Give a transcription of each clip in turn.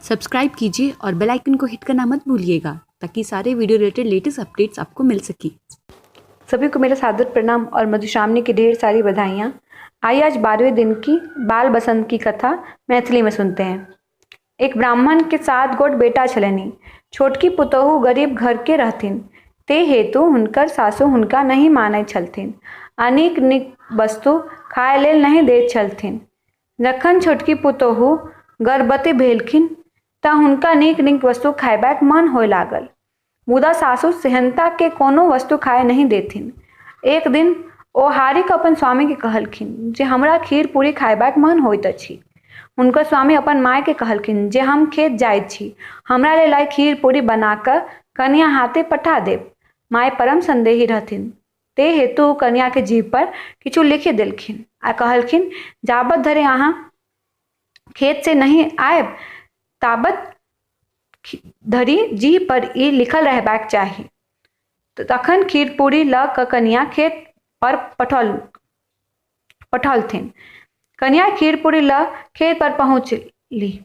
Subscribe कीजिए और बेल icon को हिट करना मत भूलिएगा ताकि सारे वीडियो रिलेटेड लेटेस्ट अपडेट्स आपको मिल सके। सभी को मेरा सादर प्रणाम और मधुश्रावणी की ढेर सारी बधाइयाँ। आइए आज 12वें दिन की बाल बसंत की कथा मैथिली में सुनते हैं। एक ब्राह्मण के 7 गोट बेटा छलनि। छोटकी पुतोहु गरीब घर के रहथिन, ते हेतु हुनकर सासु हुनका नहि मानैत छलथिन आ नीक नीक वस्तु खाय लेल नहि दैत छलथिन। जखन छोटकी पुतोहु गर्भवती भेलखिन तऽ हुनका नीक नीक वस्तु खयबाक मन होय लागल, मुदा सासु सेहन्ता के कोनो वस्तु खाय नहि देथिन। एक दिन ओ हारि कऽ अपन स्वामी के कहलखिन जे हमरा खीर पूरी खयबाक मन होइत अछि। हुनकर स्वामी अपन माय के कहलखिन जे हम खेत जाइत छी, हमरा लेल आइ खीर पूरी बना कऽ कनिया हाथे पठा देब। माय परम संदेही रहथिन, ते हेतु ओ कनिया के जीभ पर किछु लिखि देलखिन आ कहलखिन जाबत धरि अहाँ खेत से नहि आयब ताबत धरि जीह पर ई लिखल रहबाक चाही। तखन खीर पूरी लऽ कऽ कनिया खेत पर पठौलथिन। कनिया खीर पूरी लऽ खेत पर पहुँचली।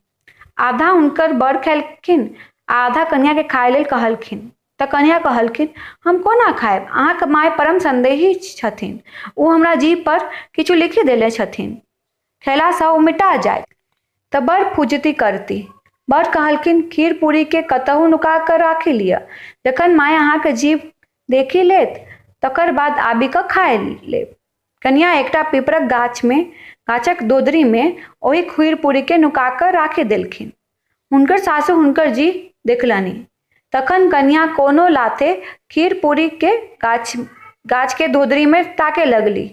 आधा हुनकर बर खेलखिन आ आधा कनिया के खाय लेल कहलखिन। तऽ कनिया कहलखिन हम कोना खायब, अहाँके माय परम संदेही छथिन, ओ हमरा जीभ पर किछु लिखि देने छथिन, खेलासँ ओ मिटा जायत। तऽ बड़ फुजती करती। बड़ कहलखिन खीर पूरी के कतहु नुका कऽ राखि लिअ, जखन माय अहाँके जीभ देखि लेत तकर बाद आबि कऽ खाय लेब। कनिया एकटा पीपरक गाछक दोदरी मे ओहि खीर पूरी के नुका कऽ राखि देलखिन। हुनकर सासु हुनकर जीह देखलनि। तखन कनिया कोनो लाथे खीर पूरी के गाछ के धोधरी मे ताके लगली।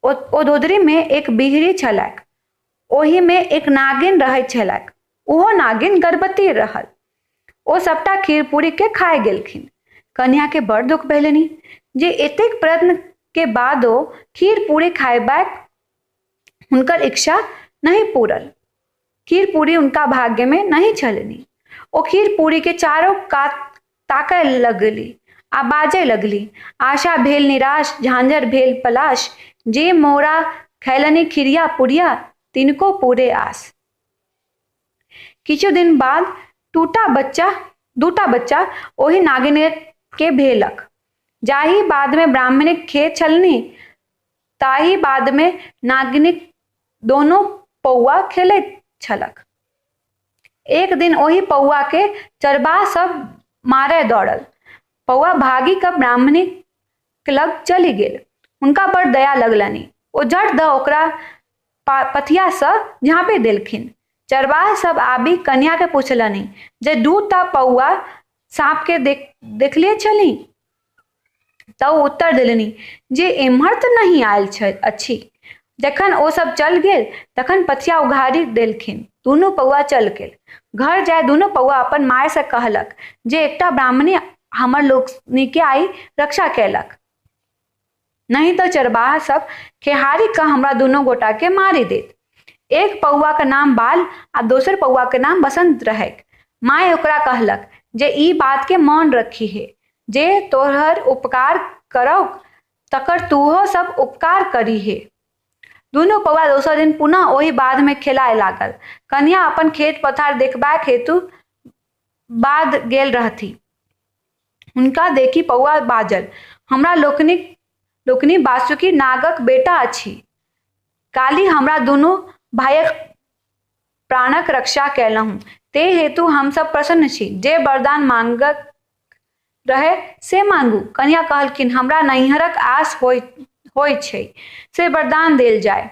ओ धोधरी मे एक बिहरी छलैक, ओहि मे एक नागिन रहैत छलैक। ओहो नागिन गर्भवती रहल। ओ सबटा खीर पूरी के खाय गेलखिन। कनिया के बड़ दुख भेलनि जे एतेक प्रयत्न के बादो खीर पूरी खायबाक हुनकर इच्छा नहि पूरल। खीर पूरी हुनका भाग्य में नहि छलनि। ओ खीर पूरी के चारो कात ताकय लगली आ बाजय लगली, आशा भेल निराश, झांझर भेल पलाश, जे मोरा खैलनि खिरिया पुरिया, तिनको पूरे आस। किछु दिन बाद दूटा बच्चा ओहि नागिन के भेलक। जाहि बाद में ब्राह्मणिक खेत छलनि ताहि बाद में नागिनिक दोनों पौआ खेलैत छलक। एक दिन ओहि पौआ के चरबाह सब मारय दौड़ल। पौआ भागि कऽ ब्राह्मणी लग चलि गेल। हुनका बड़ दया लगलनि। ओ झट दऽ ओकरा पथिया सँ झाँपि देलखिन। चरबाह सब आबि कनिया के पुछलनि जे 2टा पौआ साँप के देखलिए छली? तऽ ओ उत्तर देलनि जे एम्हर तऽ नहि आयल अछि। जखन ओ सब चल गेल तखन पथिया उघारि देलखिन। दुनू पौआ चल गेल। घर जाय दुनू पौआ अपन माय से कहलक जे एकटा ब्राह्मणी हमर लोकनि के आइ रक्षा कयलक, नहि तऽ चरबाह सब खेहारि कऽ हमरा दुनू गोटा के मारि देत। एक पौआ के नाम बाल आ दोसर पौआ के नाम बसंत रहैक। माय ओकरा कहलक जे ई बात के मन रखी हे, जे तोहर उपकार करौक तकर तूहो सब उपकार करी हे। दुनू पौआ दोसर दिन पुनः ओहि बाध में खेलाय लागल। कनिया अपन खेत पथार देखबाक हेतु बाध गेल रहथि। हुनका देखि पौआ बाजल, हमरा लोकनि बासुकी नागक बेटा अछि। काल्हि हमरा दुनू भाइक प्राणक रक्षा कयलहुँ, ते हेतु हम सब प्रसन्न छी। जे वरदान मांगक रहे से मांगू। कनिया कहलखिन, हमरा नैहरक आस होइ छै, से वरदान देल जाय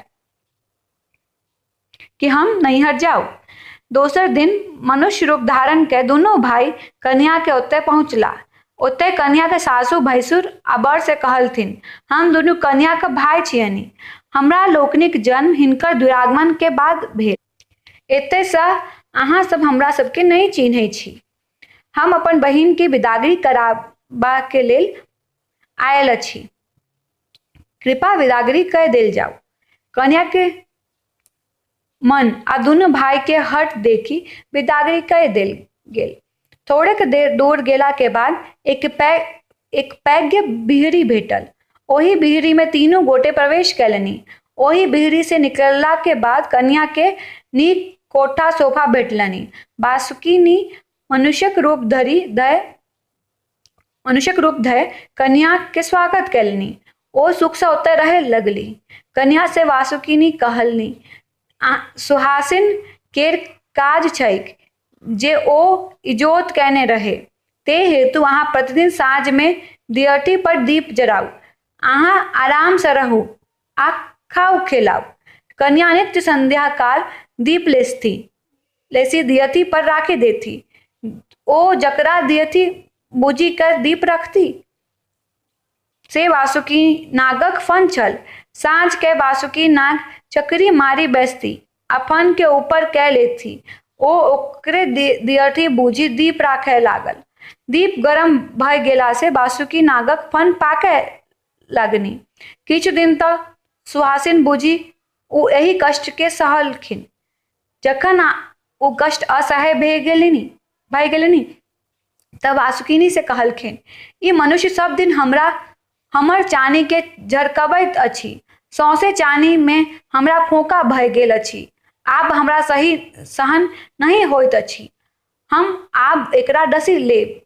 कि हम नैहर जाउ। दोसर दिन मनुष्य रूप धारण के दुनू भाई कनिया के ओतय पहुँचला। ओतय कनिया के सासु भैंसुर आ बर से कहलथिन, हम दुनू कनिया के भाई छियनि। हमरा लोकनिक जन्म हिनकर दुरागमन के बाद भेल। एतय सँ अहाँ सब हमरा सबके नहि चिन्है छी। हम अपन बहिन के विदागरी कराबा के लेल आयल अछि, कृपा विदागरी कय देल जाउ। कनिया के मन आ दुनू भाई के हट देखि विदागरी कय देल गेल। थोड़ेक देर दूर गेला के बाद एक पैघ बिहरी भेटल। ओहि बिहरी में तीनू गोटे प्रवेश कयलनि। ओहि बिहरी से निकलला के बाद कनिया के नीक कोठा सोफा भेटलनि। बासुकिनी मनुष्यक रूप धरि धय मनुष्यक रूप धय कनिया के स्वागत कयलनि। ओ सुख सँ ओतय रहय लगलीह। कनिया सँ वासुकिनी कहलनि, सुहासिन केर काज छैक जे ओ इजोत कयने रहय। तें हेतु अहाँ प्रतिदिन साँझ मे दियठि पर दीप जराउ। अहाँ आराम सँ रहू आ खाउ-खेलाउ। कनिया नित्य संध्या काल दीप लेसि दियठि पर राखि देथि। ओ जकरा दियठि बूझि कय दीप राखथि, से वासुकी नागक फन छल। साँझ कय वासुकी नाग चकरी मारि बैसथि आ फन केँ ऊपर कय लेथि। ओ ओकरे दियठि बूझि दीप राखय लागल। दीप गरम भय गेला सँ वासुकी नागक फन पाकय लागनि। किछु दिन तँ सुहासिन बूझि ओ एहि कष्ट केँ सहलखिन। जखन ओ कष्ट असह्य भय गेलनि तँ वासुकिनी सँ कहलखिन, ई मनुष्य सब दिन हमर चानि केँ झरकबैत अछि। सौंसे चानि मे हमरा फोंका भय गेल अछि। आब हमरा सहन नहि होइत अछि। हम आब एकरा डसि लेब।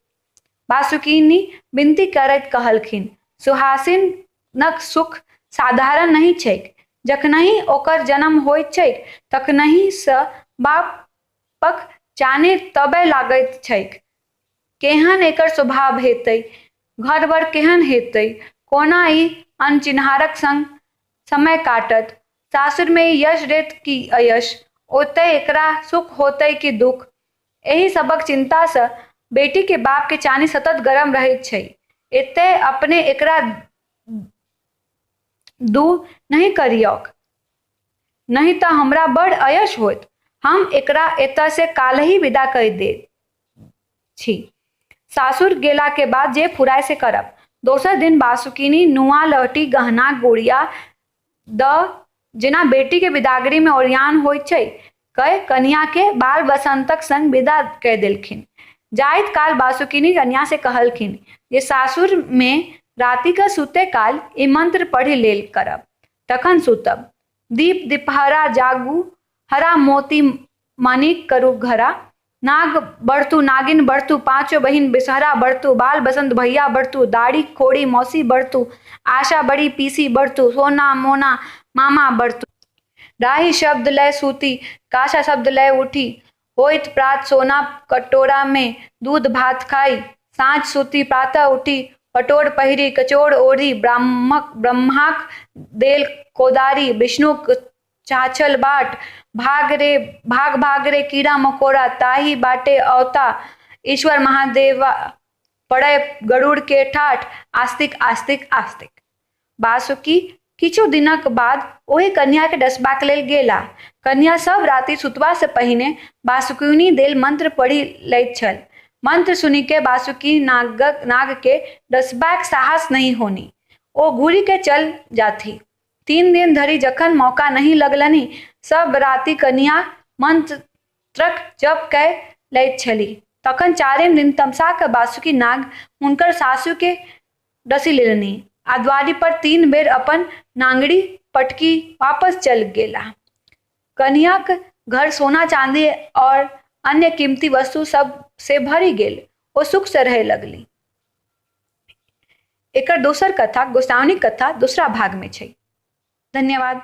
बासुकिनी विनती करैत कहलखिन, सुहासिनक सुख साधारण नहि छैक। जखनहि ओकर जन्म होइत छैक तखनहि सँ बापक चानि तबय लागैत छैक। केहन एकर स्वभाव हेतै, घर-बर केहन हेतै, कोना ई अनचिन्हारक संग समय काटत, सासुर मे ई यश देत कि अयश, ओतय एकरा सुख होयतै कि दुख, एहि सभक चिन्ता सँ बेटी के बाप के चानि सतत गरम रहैत छै। एतय अपने एकरा दू नहि करियौक, नहि तँ हमरा बड़ अयश होयत। हम एकरा एतय सँ काल्हि विदा कय दैत छी। सासुर गेला के बाद जे फुराय से करब। दोसर दिन बासुकिनी नुआ, लहठी, गहना, गुड़िया दऽ जेना बेटी के बिदागरी मे ओरियान होइत छै, कय कनिया के बाल बसंतक संग विदा कय देलखिन। जाइत काल बासुकिनी कनिया से कहलखिन जे सासुर मे राति कऽ सुतय काल ई मंत्र पढ़ि लेल करब, तखन सुतब। दीप दिपहरा जागू हरा मोती मानिक करू घरा, नाग बढ़तु नागिन बढ़तु पाँचो बहिन बिसहरा बढ़तु बाल बसंत भैया बढ़तु दाढ़ी खोड़ी मौसी बढ़तु आशा बड़ी पीसी बढ़तु सोना मोना मामा बढ़तु। राही शब्द लय सूती काशा शब्द लय उठी, होइत प्रात सोना कटोरा मे दूध भात खाइ, साँझ सूती प्रातः उठी पटोर पहिरी कचोर ओढ़ी, ब्रह्माक देल कोदारि विष्णुक छाछल बाट, भाग रे भाग भाग रे कीड़ा मकोड़ा ताहि बाटे औता ईश्वर महादेवा पड़य गरुड़ के ठाठ, आस्तिक आस्तिक आस्तिक। बासुकी किछु दिनक बाद ओहि कन्या के डसबाक लेल गेलाह। कन्या सब राति सुतबा सँ पहिने बासुकिनी देल मंत्र पढ़ि लैत छल। मंत्र सुनिकय बासुकी नाग केँ डसबाक साहस नहि होनि। ओ घुरिकय चल जाथि। 3 दिन धरि जखन मौका नहि लगलनि, सब राति कनियाँ मंत्रक जप कय लैत छलीह। तखन चारिम दिन तमसाकय बासुकी नाग हुनकर सासु केँ डसि लेलनि आ द्वारि पर 3 बेर अपन नांगड़ि पटकि वापस चल गेलाह। कनियाँक घर सोना चाँदी और अन्य कीमती वस्तु सब से भरि गेल। ओ सुख सँ रहय लगली। एकर दोसर कथा गोसाउनिक कथा दोसरा भाग मे छै। धन्यवाद।